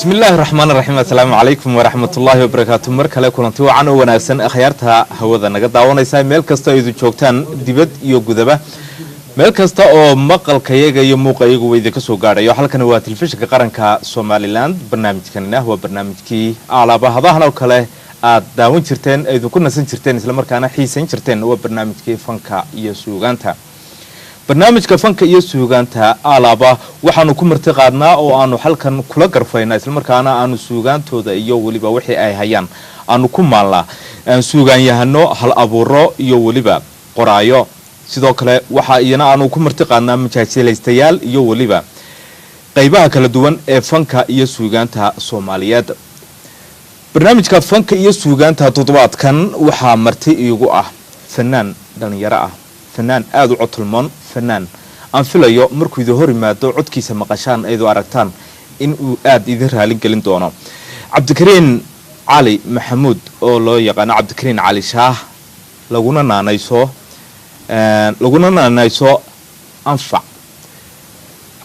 Bismillaahi raxmaan raxiim. Assalaamu calaykum waraxmatullaahi wabarakaatu. Mar kale kulanti wacan oo wanaagsan, akhyaarta hawada naga daawanaysa meel kasta oo idin joogtaan, dibad iyo gudaba, meel kasta oo maqalkayaga iyo muuqayaguba idinka soo gaadhayo. Halkani waa Telefishinka Qaranka Somaliland. Barnaamijkanina waa barnaamijkii alaabahadahan oo kale aad daawan jirteen, idinku nasan jirteen, islamarkaana xiisan jirteen. Waa barnaamijkii Fanka iyo Suugaanta. Barnaamijka Fanka iyo Suugaanta alaaba waxaanu ku marti qaadnaa oo aanu halkan kula garfaynaa, islamarkaana aanu suugaantooda iyo weliba wixii ay hayaan aanu ku maalnaa suugaanyahano, hal abuuro iyo weliba qoraayo. Sidoo kale waxaa iyana aanu ku marti qaadnaa majaajilaystayaal iyo weliba qaybaha kala duwan ee fanka iyo suugaanta Soomaaliyeed. Barnaamijka Fanka iyo Suugaanta toddobaadkan waxaa marti iigu ah fanaan dhalinyaro ah, fanaan aada u codtulmoon, fanaan aan filayo markuu idin hor yimaado, codkiisa maqashaan, aydu aragtaan, in uu aada idin raalin gelin doono. Cabdikariin Cali Maxamuud oo loo yaqaano Cabdikariin Cali Shaah, laguna naanayso Anfac.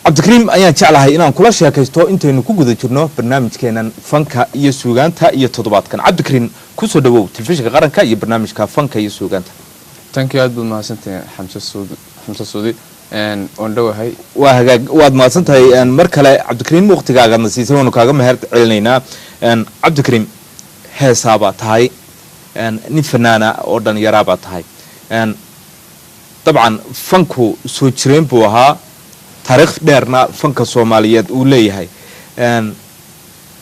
Cabdikariim ayaan jeclahay inaan kula sheekaysto intaynu ku guda jirno barnaamijkeenan Fanka iyo Suugaanta iyo toddobaadkan. Cabdikariin, kusoo dhawow Telefishinka Qaranka iyo barnaamijka Fanka iyo Suugaanta. Thank you, aad baad mahadsantahay, Xamse Suudi. Xamse Suudi, waan dhowahay. Waa hagaag, waad mahadsan tahay mar kale, Cabdikariim. Waqtigaagaadna siisay waanu kaaga meher celinaynaa. Cabdikariim, heesaabaa tahay, nin fanaana oo dhalinyaraabaa tahay. Dabcan fanku soo jireen buu ahaa, taariikh dheerna fanka Soomaaliyeed uu leeyahay.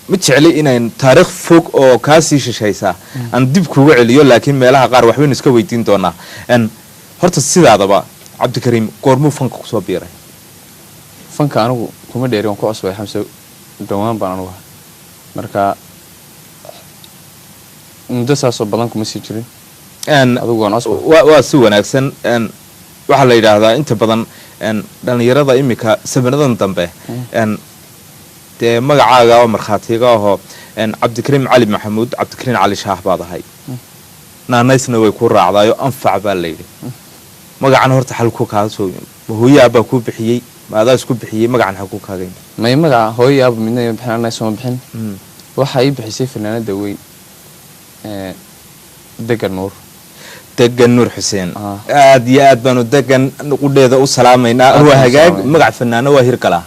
Ma jecli inayn taariikh fog oo kaasii shishaysa aan dib kuga celiyo, laakiin meelaha qaar waxbaynu iska weydiin doonaa. Horta sidaadaba, Cabdikariim, goormuu fanka kusoo biiray? Fanka anigu kuma dheeri, waan ku cusbay, Xamse. Dhowaan baan anugu ahay, marka muddo saasoo badan kuma sii jirin. Adigu waan cusbay. Waa si wanaagsan. Waxaa la yidhaahdaa inta badan dhalinyarada imika samanadan dambe, dee magacaaga oo markhaatiga ahoo Cabdikariim Cali Maxamuud, Cabdikariim Cali Shaah baad ahay, naanaysna way ku raacdaayo, Anfac baa la yidhi. Magacan horta xalku kaaga soo, ma hooyaa baa kuu bixiyey, ma adaa isku bixiyey? Magacan xalku kaaga yimid? May, magaca hooyo aaba midna ima bixin, anaa isuma bixin. Waxaa ii bixisay fanaanada weyn ee Degan Nuur. Degan Nuur Xuseen. Aad iyo aad baanu Degan qudheeda u salaamaynaa. Aad waa baan u hagaag. salaamaynaa. Magac fanaano waa hirgalaa.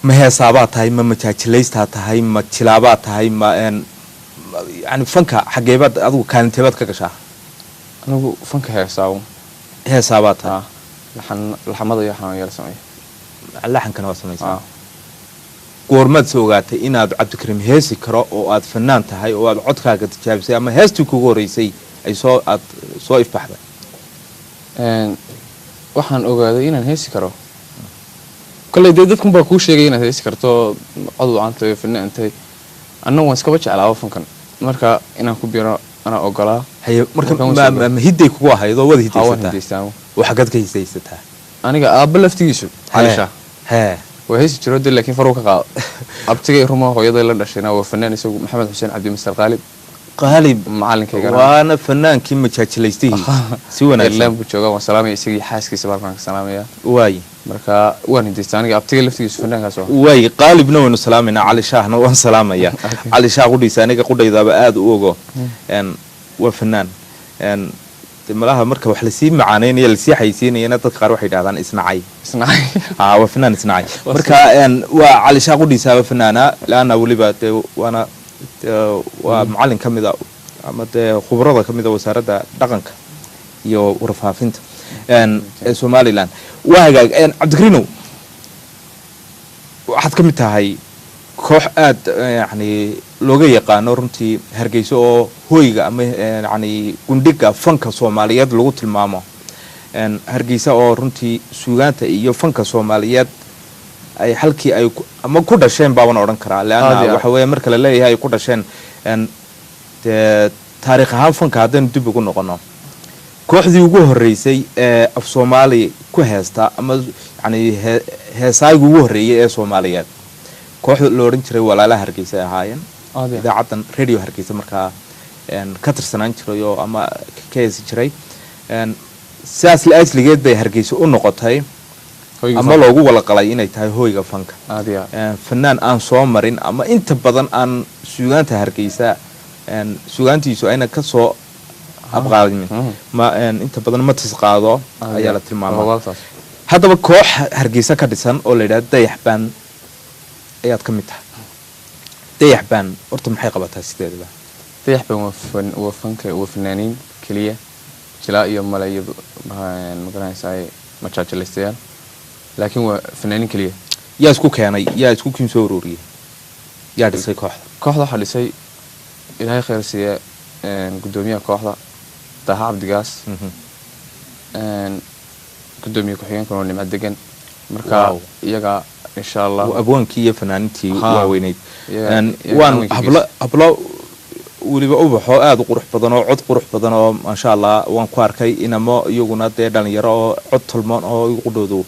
Ma heesaabaa tahay, ma majaajilaystaa tahay, ma jilaabaa tahay, ma yani fanka xageebaad adigu kaalinteebaad ka gashaa? Anigu fanka heesaawo. Heesaabaa tahay. Ah, laxan, laxamada iyo waxaan yala sameeya. Laxankana waa samaysaa? Ah. Goormaad soo ogaatay inaad Cabdikariim heesi karo oo aad fanaan tahay oo aad codkaaga tijaabisay, ama heestii kugu horeysay ay soo aad soo ifbaxday? Waxaan ogaaday inaan heesi karo kolley dee dadkun baa kuu sheegay inaad heesi karto, cod wacantahay, fanaan tahay. Annagu waan iskaba jeclaaba fankan, marka inaan ku biro anaa ogolaa. Haye, marka Markaan soo ma hidday kugu ahayd oo wada Haa, waan hidaysataa? hidaystaa anigu. Oo xaggaad ka hidaysataa? Aniga aabba laftigiisu Cali Shaah waa heesi jiro de, laakiin faruu ka qaado. Abtigay ruma, hooyaday la dhashayna waa fanaan isagu, Maxamed Xuseen Cabdi, Master Qaalib. Qaalib. Macalinkaygana. Waana fanaankii majaajilaystihii, si wanaagsan. Irland buu joogaa, waan salaamaya isagii xaaskiisa, baalkaan ka salaamaya. Waay. Marka waan hidaystaa aniga, abtiga laftigiisu fanaankaas waa. Waay, Qaalibna waynu salaamaynaa, Cali Shaahna waan salaamaya. Cali Shaah qudhiisa aniga qudhaydaaba aada u ogo. Waa fanaan. De malaha marka wax lasii macaanaynaya, lasii xaysiinayana, dadka qaar waxay yidhahdaan isnacay. Isnacay. Aa, waa fanaan isnacay. Marka waa Cali Shaah qudhiisaaba fanaana laana weliba dee waana dee waa macalin ka mid a ama dee khubrada ka mid a Wasaaradda Dhaqanka iyo Warfaafinta ee Somaliland. Waa hagaag. Cabdikariinow, waxaad ka mid tahay koox aada yani looga yaqaano runtii Hargeysa, oo hoyga ama yani gundhiga fanka Soomaaliyeed lagu tilmaamo. Hargeysa oo runtii suugaanta iyo fanka Soomaaliyeed ay halkii ay ama ku dhasheen baaban odhan karaa, Aad leanna iyo aad. waxa weeye marka la leeyahay ay ku dhasheen, dee taariikh ahaan fanka haddaynu dib ugu noqono, kooxdii ugu horeysay ee af Soomaali ku heesta ama yani heesaagii ugu horreeyay ee Soomaaliyeed, kooxda la odhan jiray Walaalaha Hargeysa ay ahaayeen. Aad iyo aad. Idaacaddan Radio Hargeysa markaa ka tirsanaan jiray oo ama ka heesi jiray. Sidaas la ajligeed bay Hargeysa u noqotay. Hoyga ama fanka. Loogu walaqalay inay tahay hoyga fanka. Aad iyo aad. Fanaan aan soo marin ama inta badan aan suugaanta Hargeysa suugaantiisu ayna ka soo abqaadin ma inta badan ma tisqaado Aad iyo ayaa la aad. tilmaamaa. Waa taas. Haddaba koox Hargeysa ka dhisan oo la yidhaha Dayax Baan ayaad ka mid tahay. Dayax Baan horta maxay qabataa sideedaba? Dayax Baan waa fan, waa fanka, waa fanaaniin keliya, jilaa iyo male iyo magaranaysaa majaajilaystayaal, laakiin waa fanaaniin keliya. Yaa isku keenay? Yaa isku kiin soo ururiyey? Yaa dhisay kooxda? Kooxda waxaa dhisay, Ilaahay khayr siiya, gudoomiyaha kooxda Daaha Cabdigaas, gudoomiye ku-xigeenkuna waa Nimco Degan. Marka Wow. iyaga insha Allah. Waa abwaankii iyo fanaaniintii Ha. waaweyneyd. Iyaga Waan haweenka hablo hablo weliba ubaxoo aada u qurux badan oo cod qurux badan oo maasha Allah waan ku arkay, inamo iyaguna dee dhalinyaro oo cod tolmoon oo igu qudhoodu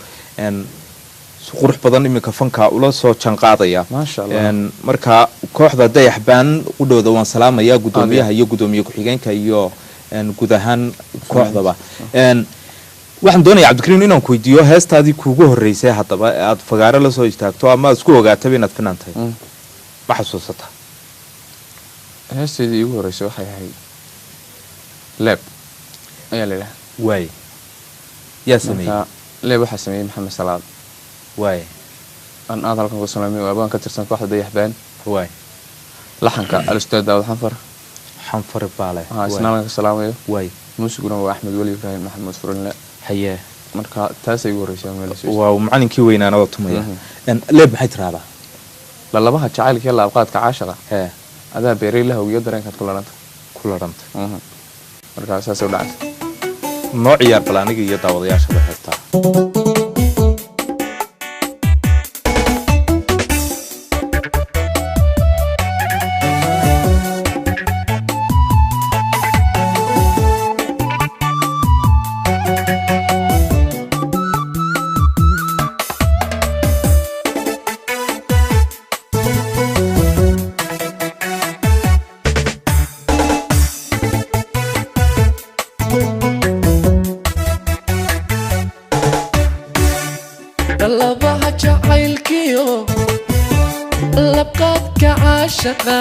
si qurux badan iminka fanka ula soo janqaadaya. Maasha Allah. Marka kooxda Dayax Baan qudhooda waan salaamaya, gudoomiyaha iyo gudoomiye ku-xigeenka iyo guud ahaan kooxdaba. Waxaan doonayaa, Cabdikariim, inaan ku weydiiyo heestaadii kuugu horreysay haddaba ee aad fagaaro la soo istaagto ama aad isku ogaataba inaad fanaan tahay. Ma xasuusataa? Heesteedii iigu horreysay waxay ahayd Leeb ayaa la yidhaha. Waay, yaa sameeyey? Marka Leeb waxaa sameeyey Maxamed Salaad. Waay. Aan aad halkan ku salaamay, waa abaan ka tirsan kooxda Dayax Baan. Waay. Laxanka alustaad Daawud Xanfar. Xanfar baale. Waxaa isna halkan ka salaamayo. Waay. Muusiguna waa Axmed Weli Ibraahim Maxamed Furinle. Hayee. Marka taasay igu horreysay meel lasoo Waa macalinkii weynaana waa tumaya. Leeb maxay tiraahdaa? Lalabaha jacaylka iyo laabqaadka caashaqa hee adaa beeray lahawgiyo dareenkaad ku ladhanta. Ku ladhanta. Marka saasay u dhacaysa. Noo ciyaar bal aniga iyo daawadayaashaba heestaa. Dhalabaha jacaylkiyo labqaadka caashaqa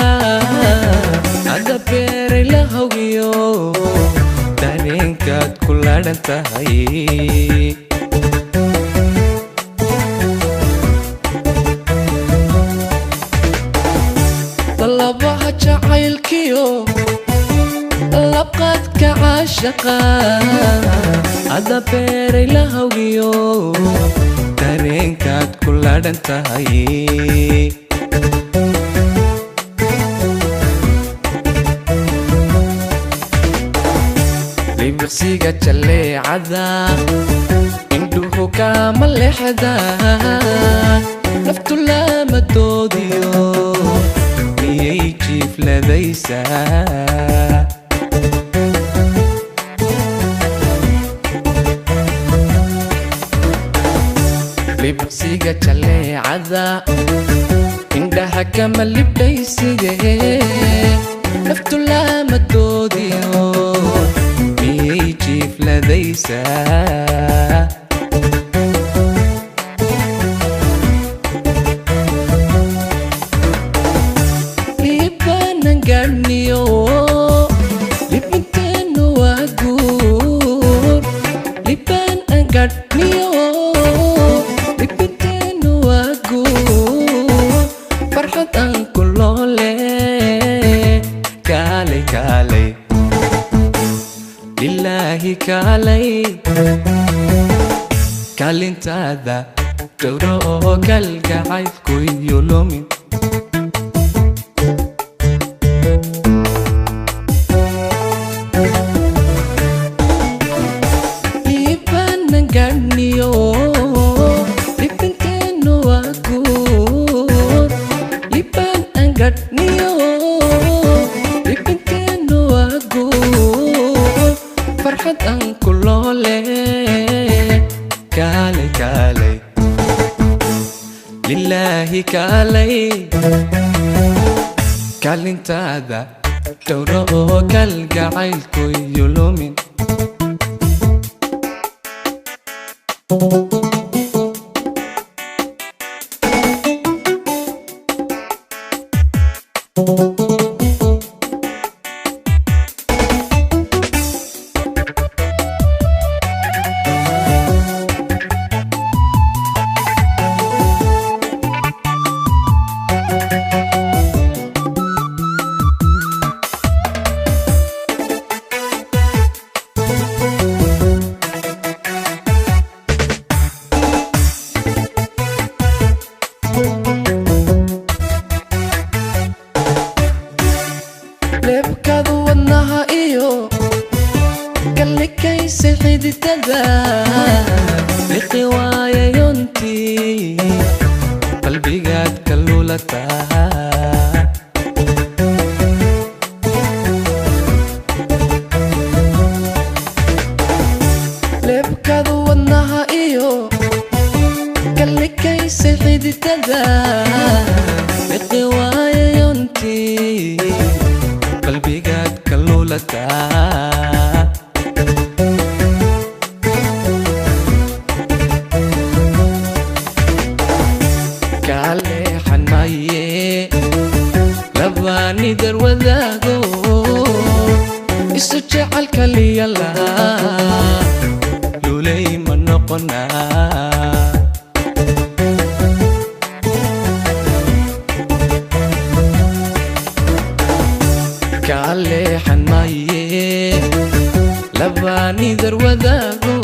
ada beeray lahawgiyo dareenkaad ku ladhan tahay. Dhalabaha jacaylkiyo labqaadka caashaqa ada beeray lahawgiyo dareenkaad ku ladhan tahay. Libiqsiga jaleecada indhuhu kaama leexdaan, naftu lama doodiyo miyay jiifladaysaa? Libqsiga jaleecada indhaha kama libdhayside, naftu lama doodiyo miyay jiifladaysaa? Liibaanan gaadhniyo libinteenu waa guur, libaan aan gaadhniyo libinteenu waa guur, farxad aan ku loole. Kaalay, kaalay, lilaahi kaalay, kaalintaada dhowro oo kalgacaylku iyo lumin. Liibaanan gaadhniyo libinteenu waa guur, libaan aan gaadhniyo libinteenu waa guur, farxad aan ku loole. Kaalay, kaalay, lilaahi kaalay, kaalintaada dhowro oo kalgacaylku iyo lumin. Leebkadu wadnaha iyo kallikaysa xididada, liqi waayayontii qalbigaad ka lulataa. Leebkadu wadnaha iyo kallikaysa xididada, liqi waayayontii qalbigaad ka lulataa. Kaaleexan maaye labaanidar wadaago isu jecel kaliyala, lulay ma noqonaa? Kaaleexan maaye labaanidar wadaago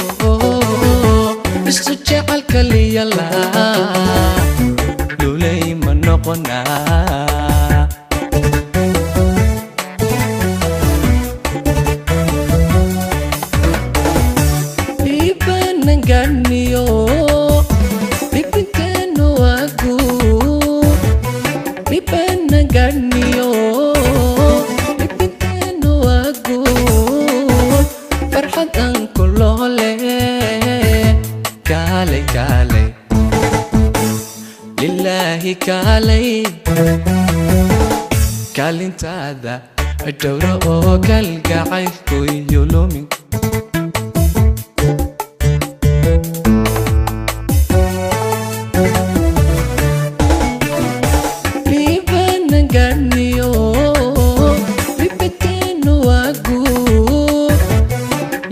isu jecel kaliyala, lulay ma noqonaa? Liibananganiyo libinteenu waagu, libananganiyo libinteenu waagu, farxad aan ku loole. Kaalay kaalay lilaahi kaalay, kaalintaada dhowro oo kalgacaylku iyo lumin. Liibananganiyo libinteenu waagu,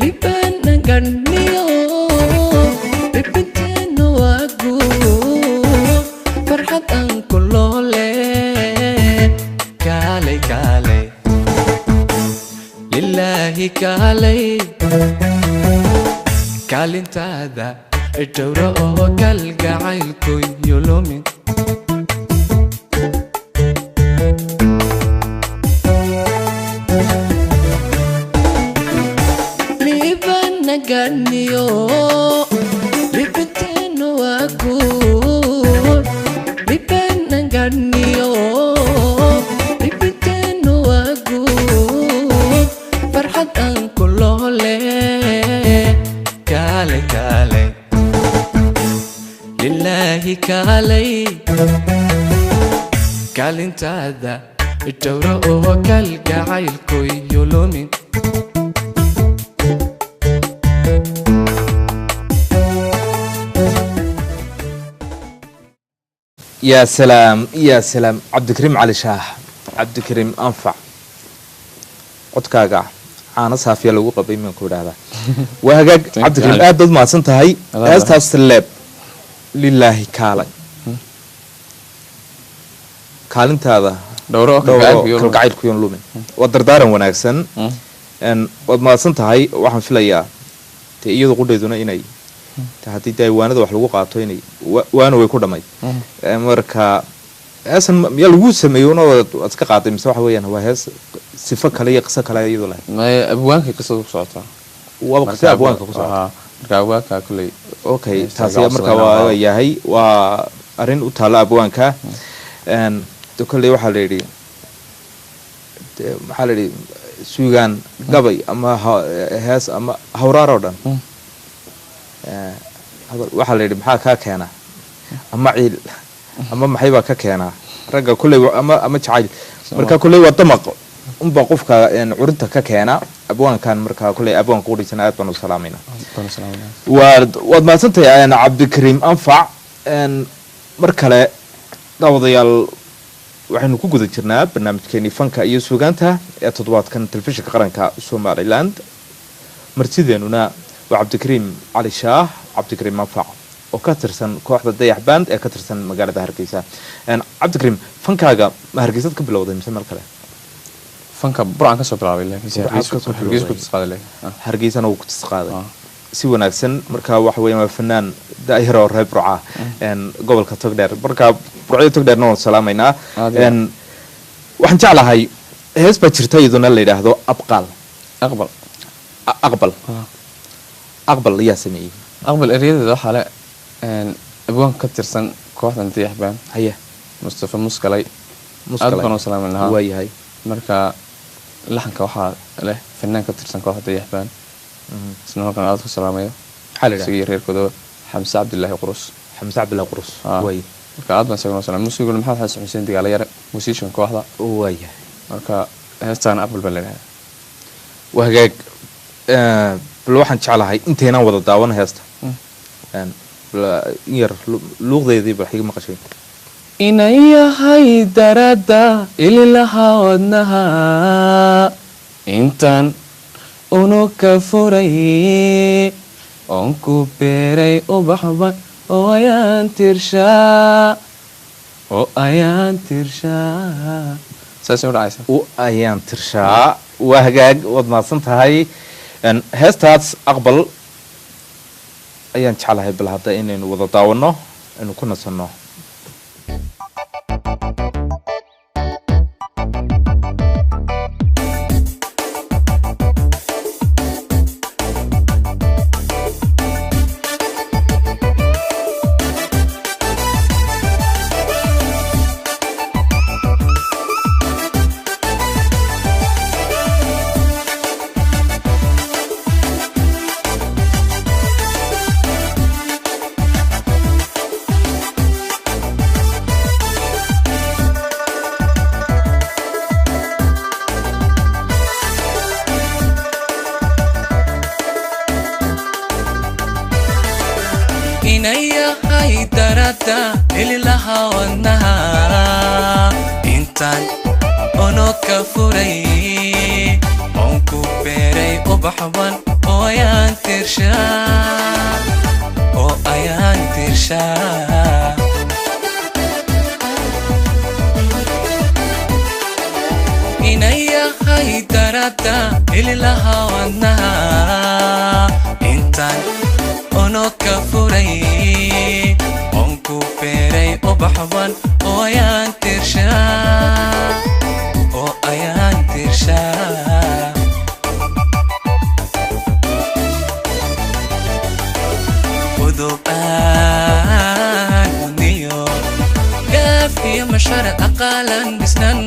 libananganiyo libinteenu waagu, farxad aan ku loole. Kaalay kaalay lilaahi kaalay, kaalintaada dhowro oo kalgacaylku iyo lumin. Liibanaganiyo libinteenu waagu, liibanaganiyo libinteenu waagu, farxad aan ku loole. Kaalay kaalay lilaahi kaalay, kaalintaada dhowro oo kalgacaylku iyo lumin. Yaa salaam, yaa salaam, Cabdikariim Cali Shaah, Cabdikariim Anfac, codkaaga caano saafiya lagu qabay maan ku idhaahdaa. Waa hagaag. Thank you, Cabdikariim, Ali. aad baad mahadsan tahay. Adaa. Heestaas leeb lilaahi kaalay kaalintaada dhowro oo dhowro kalgacaylku iyo lumin. Kalgacaylku yoon lumin waa dardaaran wanaagsan. Waad mahadsan tahay. Waxaan filayaa dee iyadu qudheeduna inay te haddii dee waanada wax lagu qaato inay waana way ku dhammayd. Marka heesan miyaa lagu sameeyo una waad iska qaaday, mise waxa weeyaan waa hees sifo kale iyo qiso kale iyadoo lahayd? Maya, abwaankay qisada ku socotaa. Waaba qisa abwaanka ku socota. Haa, marka abwaanka kuley. Okay. Heesta Taasi gacodsadayna marka waa waa- yahay waa arrin u taalla abwaanka. De kolley waxaa la yidhi de maxaa la yidhi suugaan gabay ama hees ama hawraar oo dhan. Hadal waxaa la yidhi maxaa kaa keena ama ciil ama maxay baa ka keenaa ragga kolley ama jacayl, marka kolley waa damaq unbaa qofka curinta ka keena abwaankan. Marka kolley abwaanka udhisan aad baan u salaamayna. Waad mahadsantahay, Cabdikariim Anfac. Mar kale daawadayaal. Waxaynu ku guda jirnaa barnaamijkeenii fanka iyo suugaanta ee toddobaadkan telefishinka qaranka Somaliland. Martideenuna waa Cabdikariim Cali Shaah, Cabdikariim Manfac, oo ka tirsan kooxda Dayax Band ee ka tirsan magaalada Hargeysa. Cabdikariim, fankaaga ma Hargeysaad ka bilowday mise meel kale? Fanka Burcaan kasoo bilaabay, laakiin Burcaan kasoo Hargeysa ku bilowday. tisqaaday laakiin. Hargeysana wuu ku tisqaaday. Ah. Si wanaagsan. Marka waxa weeyaan waa fanaan daahir oo reer Burca, gobolka Togdheer. Marka Burcyo Togdheerna waan salaamaynaa. Aad iyo aad. Waxaan jeclahay hees baa jirta iyaduna la yidhaahdo Abqaal. Aqbal. Aqbal. Ah. Aqbal ayaa sameeyey? Aqbal eryadeeda waxaa le abwaan ka tirsan kooxdan Dayax Band, Haye. Mustafa Muskalay. Aad Muskalay. baan u salaamin lahaa. Waayahay. Marka laxanka waxaa leh fanaan ka tirsan kooxda Dayax Band, isna halkan aad ku salaamayo. Maxaa la isaga yidhahdaa? iyo reerkoodaba, Xamse Cabdilaahi Qurus. Xamse Cabdillah Qurus. Ah. Waay. Marka aad baan isagana u salaamay. Muusiguna Maxamed Xasan Xuseen Digaala Yare, musician kooxda. Waayahay. Marka heestaan Aqbal baa la yidhahdaa. Waa hagaag. Bal waxaan jeclahay intaynaan wada daawan heesta, bal in yar luuqdeedii bal xiga maqashay. Inay yahay darada ililaha wadnaha intaan unuka furay oon ku beeray ubaxban oo ayaan tirshaa, oo ayaan tirshaa, Saasay u dhacaysa. U ayaan tirshaa. Waa hagaag, waad mahadsan tahay. Heestaas Aqbal ayaan jeclahay bal hadda inaynu wada daawanno, aynu ku nasanno. Inay yahay darada ililaha wadnaha intaan unuka furay oon ku beeray ubaxban oo ayaan tirshaa, oo ayaan tirshaa. Inay yahay darada ililaha wadnaha intaan unuka furay oon ku beeray ubaxban oo ayaan tirshaa, oo ayaan tirshaa. Udub aan muniyo gaaf iyo mashar aqaalan dhisnan,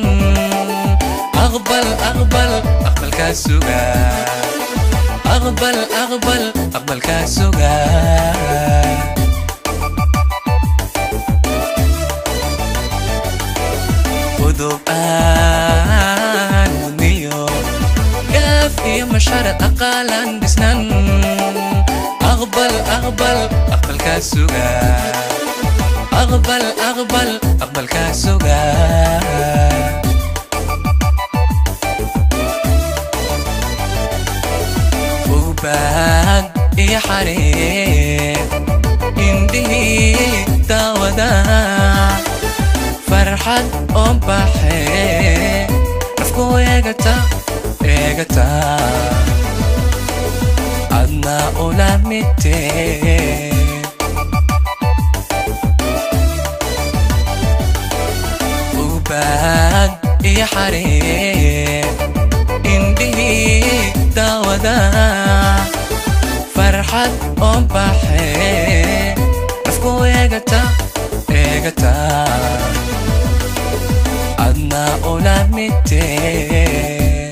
aqbal, aqbal, aqbalkaa suga, aqbal, aqbal, aqbalkaa suga. Udub aan muniyo gaaf iyo mashar aqaalan dhisnan, aqbal, aqbal, aqbalkaa suga, aqbal, aqbal, aqbalkaa suga. Ubaad iyo xariir indhihii daawada farxad oo baxee nafku eegata, eegata, adna ula midtee. Ubaad iyo xariir indhihii daawada farxad oo baxee nafku eegata, eegata, adna ula midtee.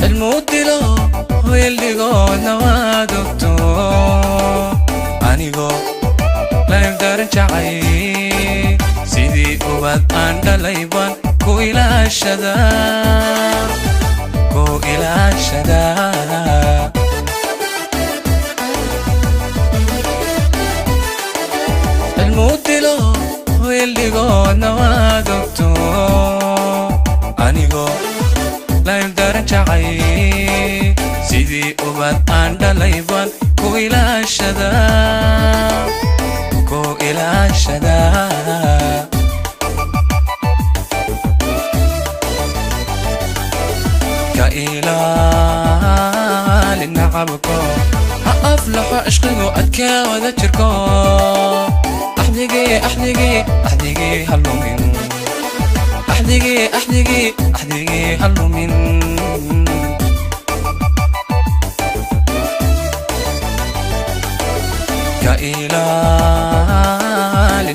Cilmu dilo hoyaldhigoodna waad ogto, anigoo layl daran jacay, sidii ubad aan dhalay baan ku ilaashadaa, ku ilaashadaa. Cilmu dilo hoyaldhigoodna waad ogto, anigoo layl daran jacay, sidii ubad aan dhalay baan ku ilaashadaa, ku ilaashadaa. Ka ilaali nacabko, ha aflaxo cishqigu, adkee wada jirko. Axdigii, axdigii, axdigii halumin. Axdigii, axdigii, axdigii halumin. Ka ilaali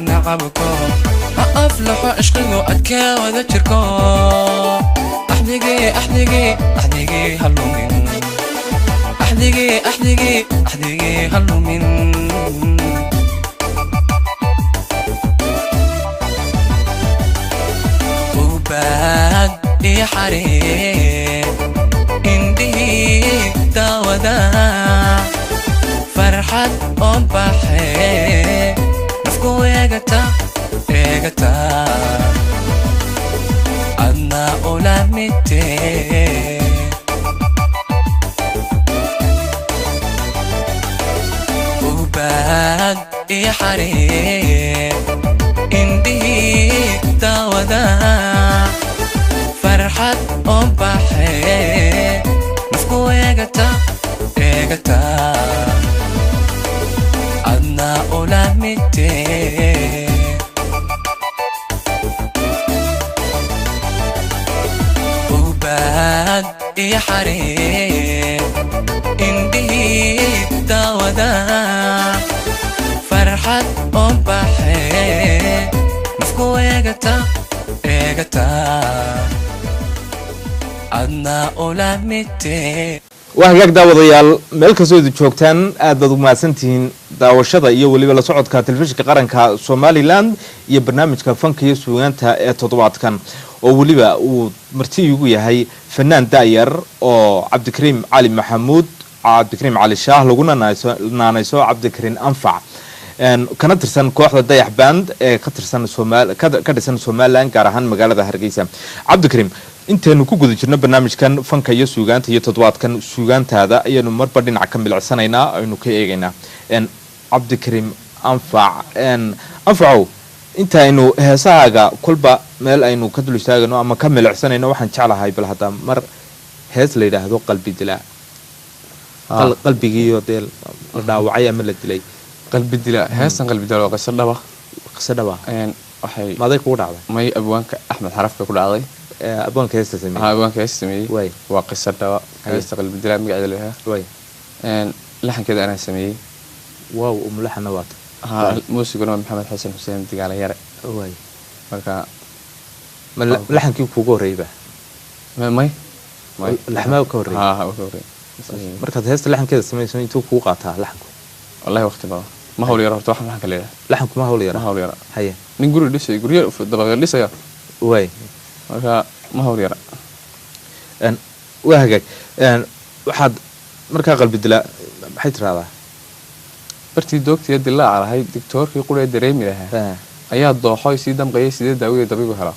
nacabko, ha aflaxo cishqigu, adkee wada jirko. Axdigii, axdigii, axdigii halumin. Axdigii, axdigii, axdigii halumin. Ubaad iyo xariir indhihii daawada, farxad oo baxee nafku eegata, eegata, adna ula midtee. Ubaad iyo xariir indhihii daawada, farxad oo baxee nafku eegata, eegata, adna ula midtee. Ubaad iyo xariir indhihii daawada, farxad oo baxee nafku eegata, eegata, adna ula midtee. Waa hagaag daawadayaal, meel kastoo idin joogtaan aad baad ugu mahadsantihiin daawashada iyo weliba la socodka Telefishinka Qaranka Somaliland iyo barnaamijka fanka iyo suugaanta ee toddobaadkan, oo weliba uu marti igu yahay fanaan da'yar oo Cabdikariim Cali Maxamuud, Cabdikariim Cali Shaah laguna naanayso Cabdikariim Anfac, kana tirsan kooxda Dayax Band ee ka tirsan Somal ka dhisan Somaliland, gaar ahaan magaalada Hargeysa. Cabdikariim, intaynu ku guda jirno barnaamijkan fanka iyo suugaanta iyo toddobaadkan suugaantaada ayaynu marba dhinac ka milicsanaynaa, aynu ka eegaynaa. Cabdikariim Anfac, Anfacow, intaynu heesahaaga kolba meel aynu ka dul istaagayno ama ka milicsanayno, waxaan jeclahay bal hadda mar hees la yidhaahdo Qalbi Dilaa. Qalbigiiyo dee la dhaawacay ama la dilay. Qalbi Dila, heestan Qalbi Dila waa qiso dhaba. Qiso dhaba. Waxay maaday kugu dhacday? May, abwaanka Axmed Xaraf bay ku dhacday. Abwaanka heesta sameeyey? Haa, abwaanka heesta sameeyey. Waay. Waa qiso dhaba. Haye. Heesta Qalbi Dila magaceeda la yidhaha. Waay. Laxankeeda anaa sameeyey. Waaw, umulaxana waata. Haa, muusiguna waa Maxamed Xasan Xuseen Digaale Yare. Waay. Marka Ma laxankii kuugu horreeyba? May, may. Laxmaa ka horreeyay? Haa, ka horreeyay. Markaad heesta laxankeeda samayso, intuu kugu qaataa laxanku? Wallahi waqti badan, ma hawl yara horta waxaan laxanka la yidhaha. Laxanku ma hawl Ma yara. hawl yara. Haye. Nin guri dhisay, guryo dabaqyo dhisaya. Waay. Marka ma hawl yara. Waa hagaag. Waxaad markaa Qalbi Dila maxay tiraahdaa? Bartii doogtiya dilaaca lahayd, digtoorkii quree dareemi lahaa ayaa dooxoy sii damqayay, sidee daawiya dabiibu helaa?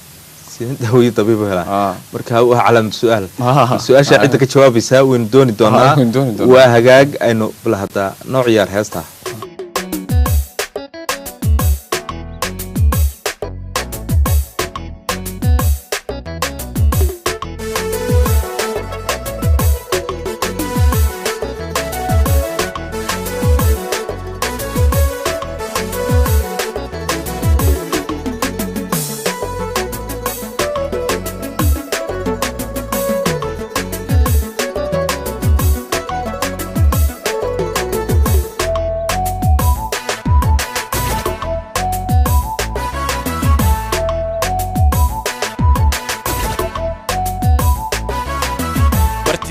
Sidee daawiyo dabiibu helaa? Aa. Marka waa calaamad su-aal. Ah. Su-aasha cidda ka jawaabaysaa waynu dooni doonaa. Ah, waynu dooni doonaa. Waa hagaag, aynu bal hadda noo ciyaar heesta.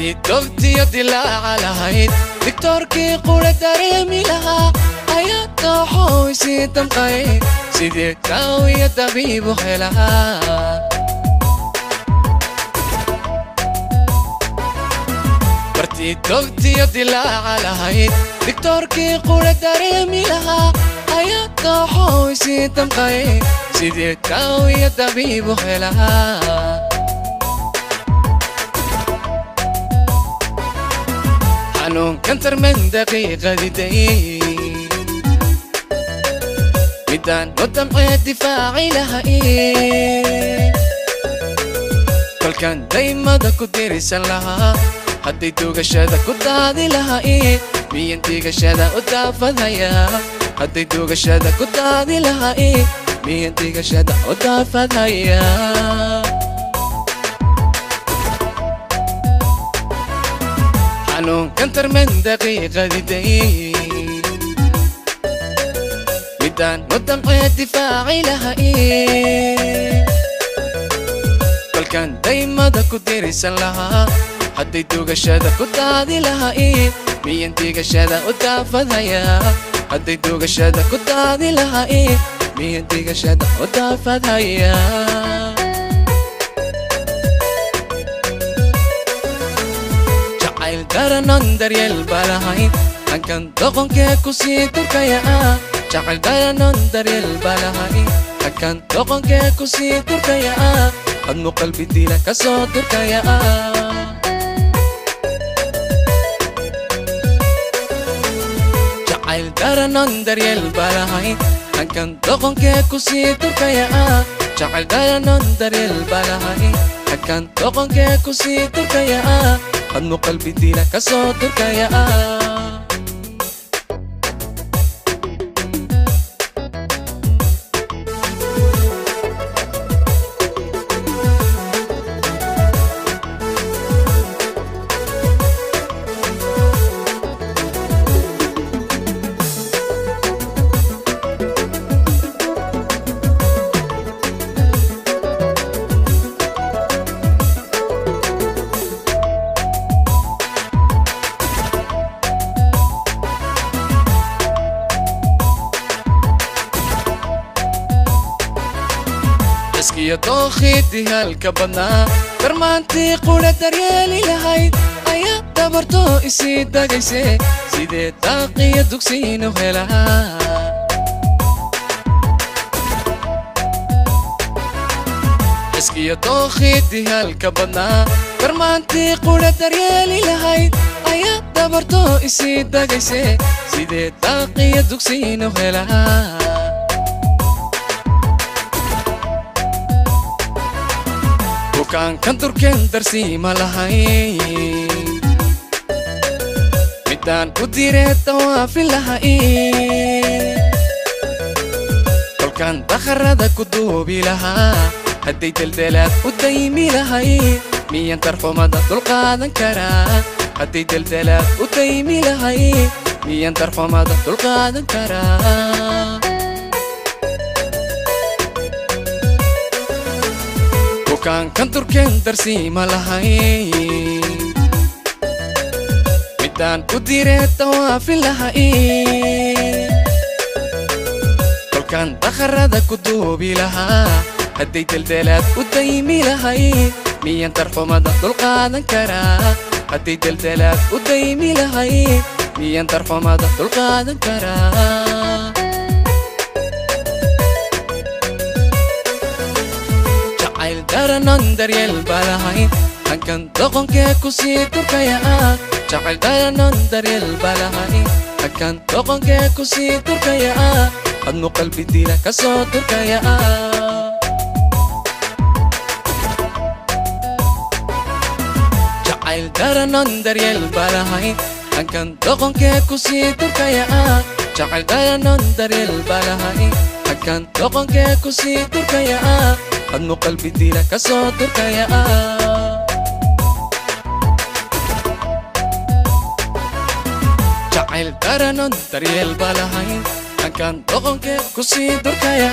Bartii dogtiyo dilaaca lahayd, digtoorkii qura dareemi lahaa ayaa dooxo isii damqay. Sidee daawiya dabiibu helaa? Bartii dogtiyo dilaaca lahayd, digtoorkii qura dareemi lahaa ayaa dooxo isii damqay. Sidee daawiya dabiibu helaa? Xanuunkan tarmen daqiiqadiday, midaan u damcee difaaci lahay, kolkaan daymada ku dirisan lahaa, hadday duugashada ku daadi lahay, miyan diigashada u daafadhaya? Hadday duugashada ku daadi lahay, miyan diigashada u daafadhaya? Xanuunkan tarmen daqiiqadiday, midaan u damcee difaaci lahay, kolkaan daymada ku dirisan lahaa, hadday duugashada ku daadi lahay, miyan diigashada u daafadhaya? Hadday duugashada ku daadi lahay, miyan diigashada u daafadhaya? Jacayl daranon daryeel baa lahayn, hankan doqonkee kusii durkaya. Jacayl daranon daryeel baa lahayn, hankan doqonkee kusii durkaya, admu qalbi dila kasoo durkaya. Jacayl daranon daryeel baa lahayn, hankan doqonkee kusii durkaya. Jacayl daranon daryeel baa lahayn, hankan doqonkee kusii durkaya, admu qalbi dila kasoo durkaya. Iskiyo dookhidii halka badnaa, darmaantii qura daryeeli lahayd ayaa dabarto isii dagayse. Sidee daaqiyo dugsiinu helaa? Iskiyo dookhidii halka badnaa, darmaantii qura daryeeli lahayd ayaa dabarto isii dagayse. Sidee daaqiyo dugsiinu helaa? Bukaankan durkeen darsiima lahay, midaan u diree dawaafin lahay, kolkaan dakharada ku duubi lahaa, hadday deldelaad u daymi lahay, miyan darxumada dulqaadan karaa? Hadday deldelaad u daymi lahay, miyan darxumada dulqaadan karaa? Bukaankan durkeen darsiima lahay, midaan u diree dawaafin lahay, kolkaan dakharada ku duubi lahaa, hadday deldelaad u daymi lahay, miyan darxumada dulqaadan karaa? Hadday deldelaad u daymi lahay, miyan darxumada dulqaadan karaa? Jacayl daranon daryeel baa lahayn, hankan doqonkee kusii durkaya. Jacayl daranon daryeel baa lahayn, hankan doqonkee kusii durkaya, admu qalbi dila kasoo durkaya. Jacayl daranon daryeel baa lahayn, hankan doqonkee kusii durkaya. Jacayl daranon daryeel baa lahayn, hankan doqonkee kusii durkaya, admu qalbi dila kasoo durkaya. Jacayl daranon daryeel baa lahayn, hankan doqonkee kusii durkaya.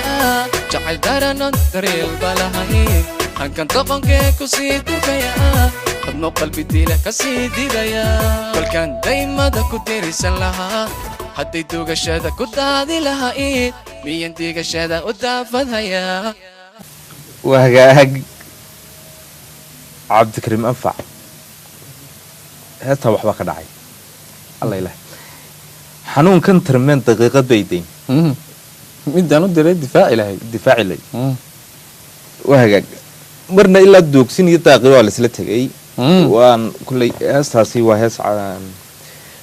Jacayl daranon daryeel baa lahayn, hankan doqonkee kusii durkaya, Hadmo qalbi dila kasii didaya. Kolkaan daymada ku dirisan lahaa, hadday dugashada ku daadi lahayd, miyan digashada u daafadhayaa? Waa hagaag. Cabdikariim Anfac, heestaa waxbaa ka dhacay. Alla ilaah, xanuunkan tarmeen daqiiqad bay dayn. Midaan u diray difaaci lahayd. Difaaci lay. Waa hagaag, marna ilaa doogsin iyo daaqi waa laisla tegay. Waan kulley heestaasi waa hees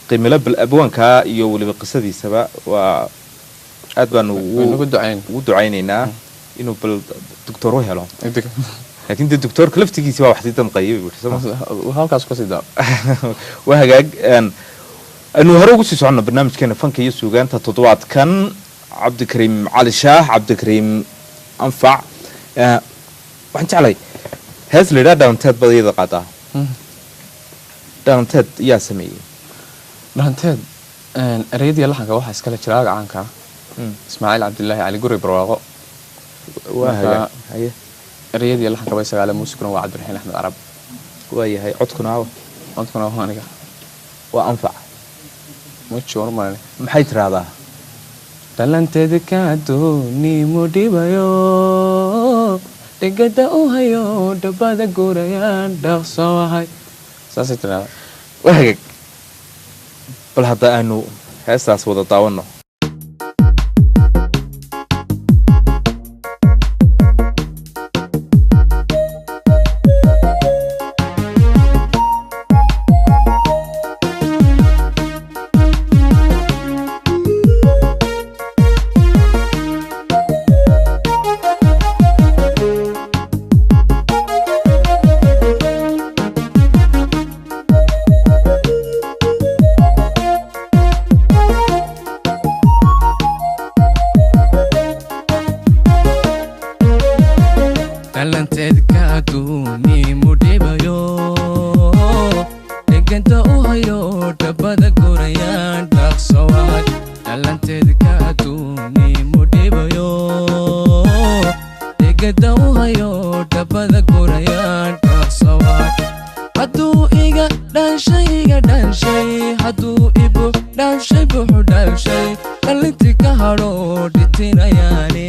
qiimilo bal abwaankaa iyo weliba qisadiisaba waa aad baanu waynugu ducayn. Ugu ducaynaynaa inuu bal doctor u helo, laakiin dee doctoorka laftigiisi baa wax sii damqayay buu yidhi, soo ma? Halkaas kasii daa. Waa hagaag. Aynu hore ugu sii soconno barnaamijkeena fanka iyo suugaanta toddobaadkan. Cabdikariim Cali Shaah, Cabdikariim Anfac, waxaan jeclay hees la yidhaha Dhalanteed baad iyada qaadaa. Dhalanteed yaa sameeyey? Dhalanteed ereyadii laxanka waxaa iskale jiraaga caanka ah Ismaaciil Cabdilaahi Cali Guri Barwaaqo. Waa hagaag, haye. Ereyadii laxanka bay sagaale, muusikuna waa Cabdiraxiin Axmed Carab. Waa yahay, codkuna awa? Codkuna waa aniga. Waa Anfac. Muji warmalane. Maxay tiraahdaa? Dhalanteed kadoonimu dhibayo, dhegada u hayo, dhabada gurayaan dhaqso ahay, saasay tirahdaa. Waa hagaag, bal hadda aynu heestaas wada daawano. Dhalanteed kaduunimu dhibayo, dheganta u hayo, dhabada gurayaan dhaqso ahay. Dhalanteed kaduunimu dhibayo, dheganta u hayo, dhabada gurayaan dhaqso ahay. Hadduu iga dhanshay, iga dhanshay, hadduu ibu dhanshay, buxu dhanshay, dhalintii ka hadho dhitinayaane,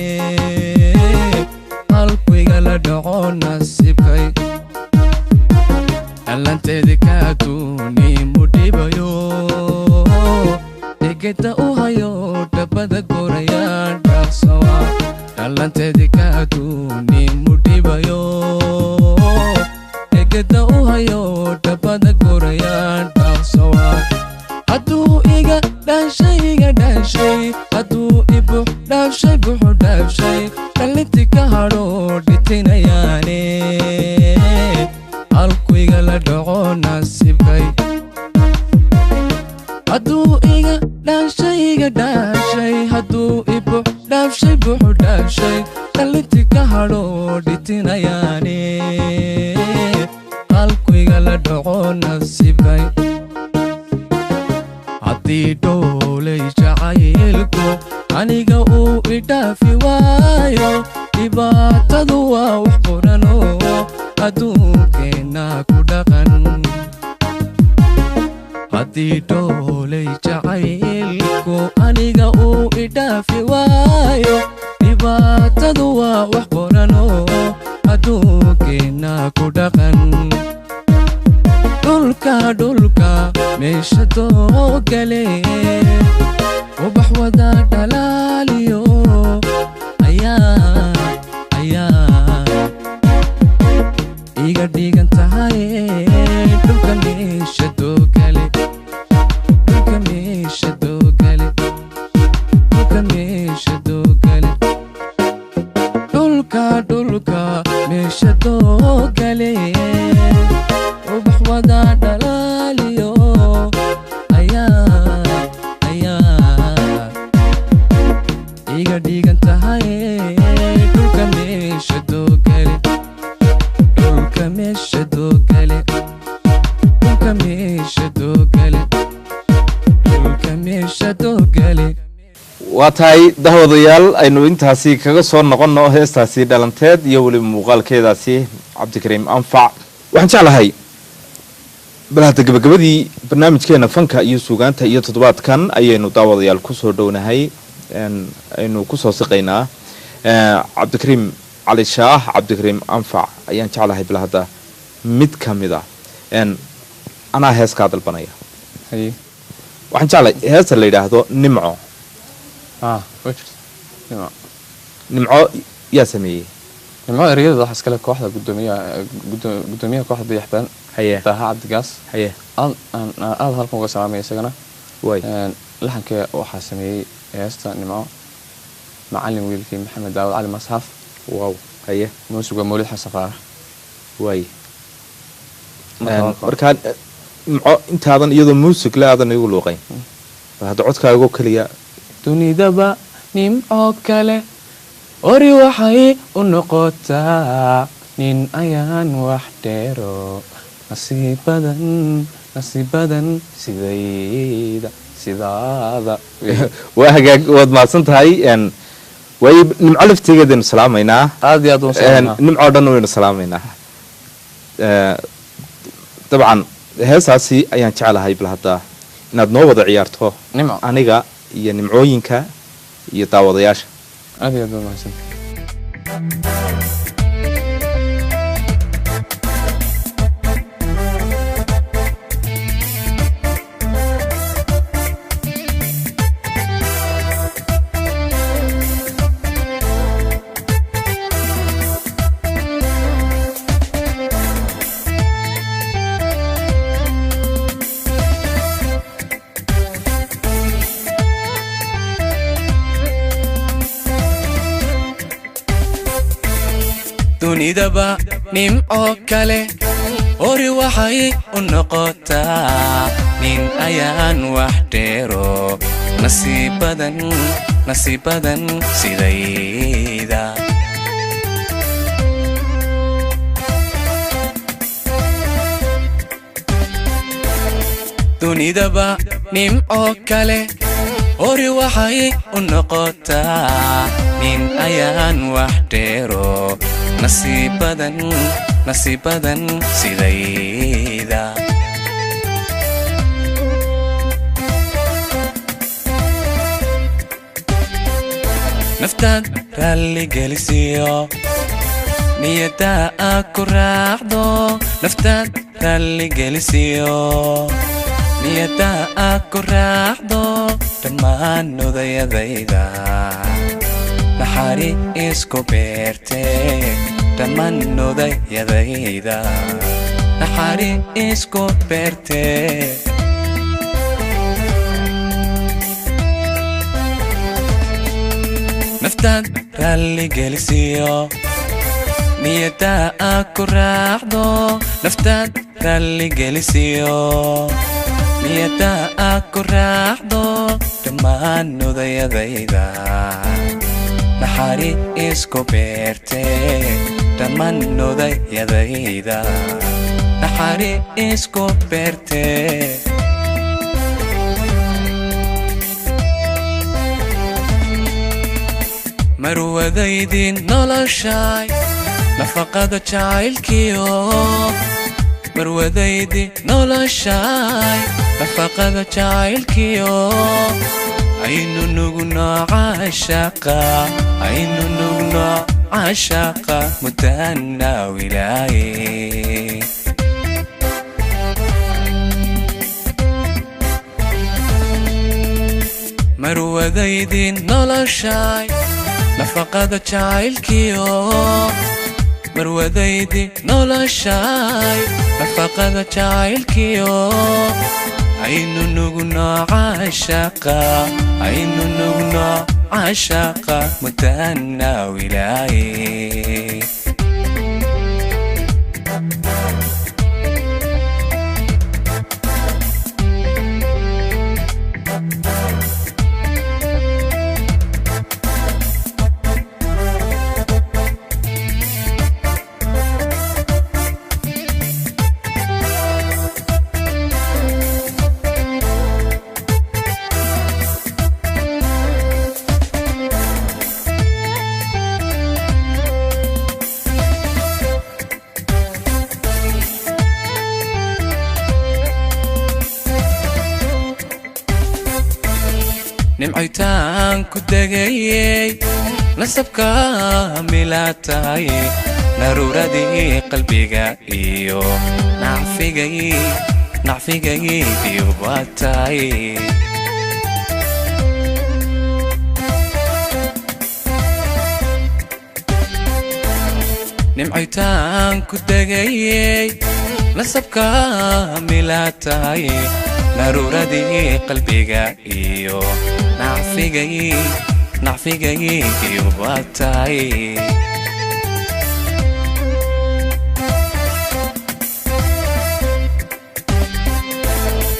halkuyga la dhaco nasiibkay. Dhalanteedi kaduunimu dhibayo, dhegeta u hayo, dhabada gurayaan dhaqsowa. Dhalanteedi kaduunimu dhibayo, dhegeta u hayo, dhabada gurayaan dhaqsowa. Hadduu iga dhanshay, iga dhanshay, hadduu ibu dhaafshay, buxu dhaafshay, dhalintii ka hadho dhitinayaane, halkuyga la dhaco nasiibkay. Hadduu iga dhanshay, iga dhanshay, hadduu ibu dhaafshay, buxu dhaafshay, dhalintii ka hadho dhitinayaane, halkuyga la dhaco nasiibkay. Haddii dhoolay jacaylku aniga uu idhaafi waayo, dhibaatadu waa wax qoranoo adduunkeenna ku dhaqan. Haddii dhoolay jacaylku aniga uu idhaafi waayo, dhibaatadu waa wax qoranoo adduunkeenna ku dhaqan. Dhulka, dhulka meesha doogale, ubax wada dhalaaliyo ayaa ayaa iga dhigan tahay. Dhulka meesha doogale, dhulka meesha doogale, dhulka meesha doogale, dhulka, dhulka meesha doogale, ubax wada dhalaaliyo ayaa ayaa iga dhigan tahay. Dhulka meesha doogale, dhulka meesha doogale, dhulka meesha doogale, dhulka meesha doogale. Waa tahay dahwadayaal, aynu intaasi kaga soo noqono heestaasi Dhalanteed iyo weliba muuqaalkeedaasi Cabdikariim Anfac. Waxaan jeclahay Bal hadda gabagabadii barnaamijkeena fanka iyo suugaanta iyo toddobaadkan ayaynu daawadayaal kusoo dhownahay, aynu kusoo siqaynaa. Cabdikariim Cali Shaah, Cabdikariim Anfac, ayaan jeclahay bal hadda mid ka mid a anaa hees kaa dalbanaya. Haye. Waxaan jeclahay heesta la yidhaahdo Nimco. Ah, way jirta Nimco. Nimco yaa sameeyey? Nimco ereyada waxaa iskale kooxda gudoomiyaha, gudoomiyaha kooxda Dayaxbaan. Daaha Cabdigaas. Aad aan aad halkan uga salaamaya isagana. Laxanka waxaa sameeyey heesta Nimco macalin wiilkii Maxamed Daawud Cali Masxaf. Wow, haye. Muusiga Mawlid Xasan Faarax. Waay. Markaa Nimco intaadan iyadoo muusig le aadan igu luuqayn, bal hadda codkaagoo keliya. Dunidaba nimco kale ori waxay u noqotaa nin ayaan wax dheero nasiib badan, nasiib badan sidayda, sidaada. Waa hagaag, waad mahadsan tahay. Waayo, Nimco laftegeedaynu salaamaynaa. Aad iyo aad waan salaamaynaa. Nimco dhan waynu salaamaynaa. Dabcan heesaasi ayaan jeclahay bal hadda inaad noo wada ciyaarto. Nimco. Aniga iyo nimcooyinka iyo daawadayaasha. Aad iyo aad baad mahadsan. Dunidaba nimco kale hori waxay u noqotaa nin ayaan wax dheero nasiib badan, nasiib badan sidayda. Dunidaba nimco kale hori waxay u noqotaa nin ayaan wax dheero nasiib badan, nasiib badan sidayda. Naftaad raalligelisiyo niyaddaa aa ku raacdo, naftaad raalligelisiyo niyaddaa aa ku raacdo, dhammaan odayadayda naxari isku beerte, dhammaan odayadayda naxari isku beerte. Naftaad raalligelisiyo niyaddaa aa ku raacdo, naftaad raalligelisiyo niyaddaa aa ku raacdo, dhammaan odayadayda naxari isku beerte, dhammaan odayadayda naxari isku beerte. Marwadaydin noloshay nafaqada jacaylkiyo, marwadaydi noloshay nafaqada jacaylkiyo, aynu nugno caashaqa, aynu nugno caashaqa mudana wilaaye. Marwadaydin noloshay nafaqada jacaylkiyo, marwadaydi noloshay nafaqada jacaylkiyo, aynu nugno caashaqa, aynu nugno caashaqa mudana wilaaye. Nimcaytaan ku degayey, nasabka milaa tahay, naruuradii qalbiga iyo nacfigay nacfigaygiyo baa tahay. Nimcaytaan ku degayey, nasabka milaa tahay, naruuradii qalbiga iyo nacfigay nacfigaygiyo baa tahay.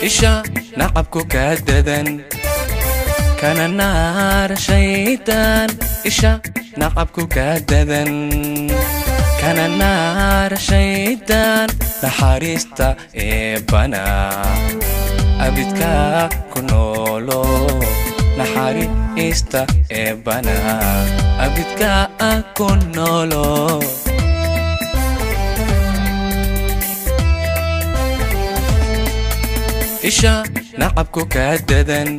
Isha nacabku ka dadan kana naar shaydaan, isha nacabku ka dadan kana naar shaydaan, naxariista eebbana abidka ku noolo, naxariista eebbana abidka ku noolo. Isha nacabku ka dadan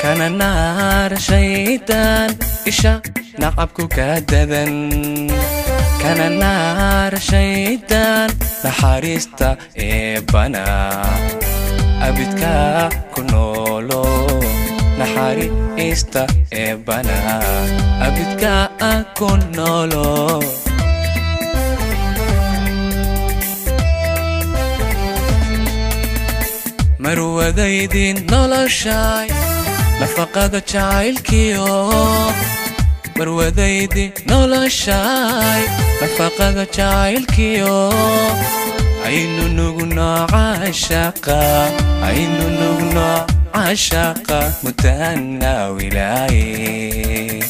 kana naar shaydaan, isha nacabku ka dadan kana naar shaydaan, naxariista eebbana abidka ku noolo, naxariista eebbana abidka ku noolo. Marwadaydin noloshaay, nafaqada jacaylkiyo, marwadaydi noloshaay, nafaqada jacaylkiyo, aynu nugno caashaqa, aynu nugno caashaqa mutana wilaaye.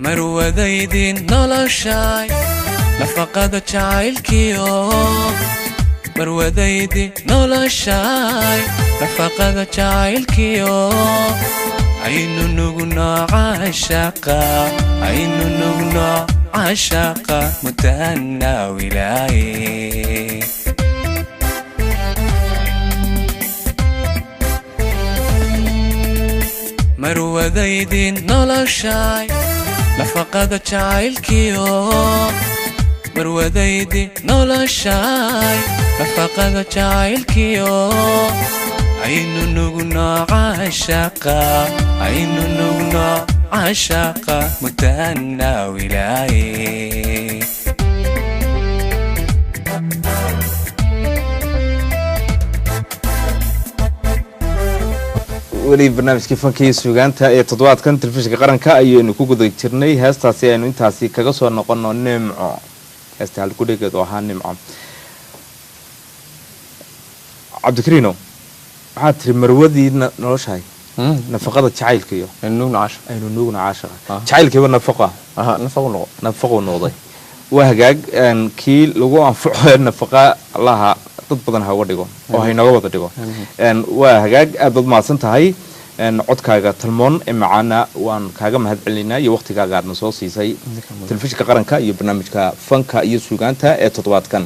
Marwadaydin noloshaay, nafaqada jacaylkiyo, marwadaydi noloshaay, nafaqada jacaylkiyo, aynu nugno caashaqa, aynu nugno caashaqa mutana wilaaye. Marwadaydin noloshaay, nafaqada jacaylkiyo, marwadaydi noloshaay, nafaqada jacaylkiyo, aynu nugno caashaqa, aynu nugno caashaqa mutana wilaaye. Weli barnaamijkii fanka iyo suugaanta ee toddobaadkan telefishinka qaranka ayaynu ku guda jirnay. Heestaasi aynu intaasi kaga soo noqono, Nimco, heesta halgudhigeedu ahaa Nimco. Cabdikariino, waxaad tiri marwadii noloshahay, nafaqada jacaylka iyo nugna caasha, aynu nuugna caashaqa. Jacaylkiiba nafaqa aha, nafaqu noqo, nafaquu noqday. Waa hagaag kii lagu anfaco nafaqa Allaha dad badan ha uga dhigo oo ha inooga wada dhigo. Waa hagaag, aad baad mahadsan tahay. Codkaaga talmoon ee macaana waan kaaga mahad celinaynaa iyo waqtigaaga aadna soo siisay telefishinka qaranka iyo barnaamijka fanka iyo suugaanta ee toddobaadkan.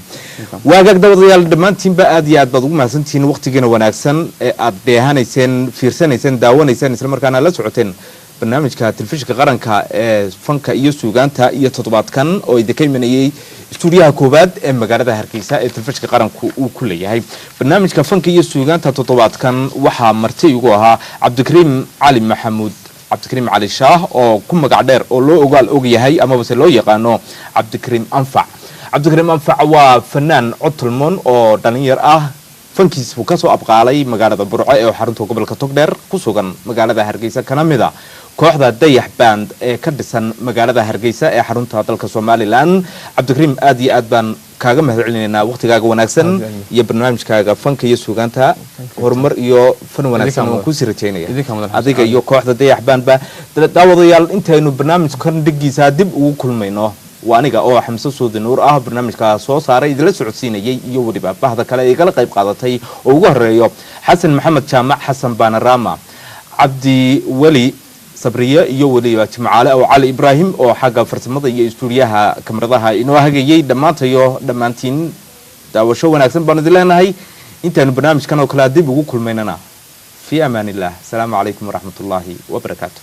Waa hagaag dabadayaal, dhammaantiinba aad iyo aad baad ugu mahadsantihiin waqtigiina wanaagsan ee aad dheehanayseen, fiirsanayseen, daawanayseen, isla markaana la socoteen barnaamijka telefishinka qaranka ee fanka iyo suugaanta iyo toddobaadkan oo idinka imanayay istuudiyaha koowaad ee magaalada Hargeysa ee telefishinka qaranku uu ku leeyahay. Barnaamijka fanka iyo suugaanta toddobaadkan waxaa marti igu ahaa Cabdikariim Cali Maxamuud, Cabdikariim Cali Shaah oo ku magac dheer oo loo ogaal og yahay amabase loo yaqaano Cabdikariim Anfac. Cabdikariim Anfac waa fanaan cod tulmoon oo dhalinyar ah, fankiis buu kasoo abqaalay magaalada Burco ee xarunta gobolka Togdheer, ku sugan magaalada Hargeysa, kana mid a kooxda Dayax Band ee ka dhisan magaalada Hargeysa ee xarunta dalka Somalilan. Cabdikariim, aad iyo aad baan kaaga mahad celinaynaa waqtigaaga wanaagsan iyo barnaamijkaaga fanka iyo suugaanta. Horumar iyo fan wanaagsan waan kusii rajaynaya adiga iyo kooxda Dayax Bandba. Daawadayaal, intaynu barnaamijkan dhigiisa dib ugu kulmayno, waa aniga oo Xamse Suudi Nuur ah, barnaamijka soo saaray, idinla socodsiinayay, iyo weliba bahda kale ee igala qayb qaadatay oo ugu horeeyo Xasan Maxamed Jaamac, Xasan Baanarama, Cabdi Weli Sabriye, iyo weliba Jimcaale oo Cali Ibraahim oo xagga farsamada iyo istuudiyaha kamaradaha inoo hagayay. Dhammaantayo dhammaantiin Daawasho wanaagsan baanu idin leenahay. Intaanu barnaamijkan oo kale dib ugu kulmaynana, fi amaan illah. Asalaamu calaykum waraxmatullaahi wabarakaatu.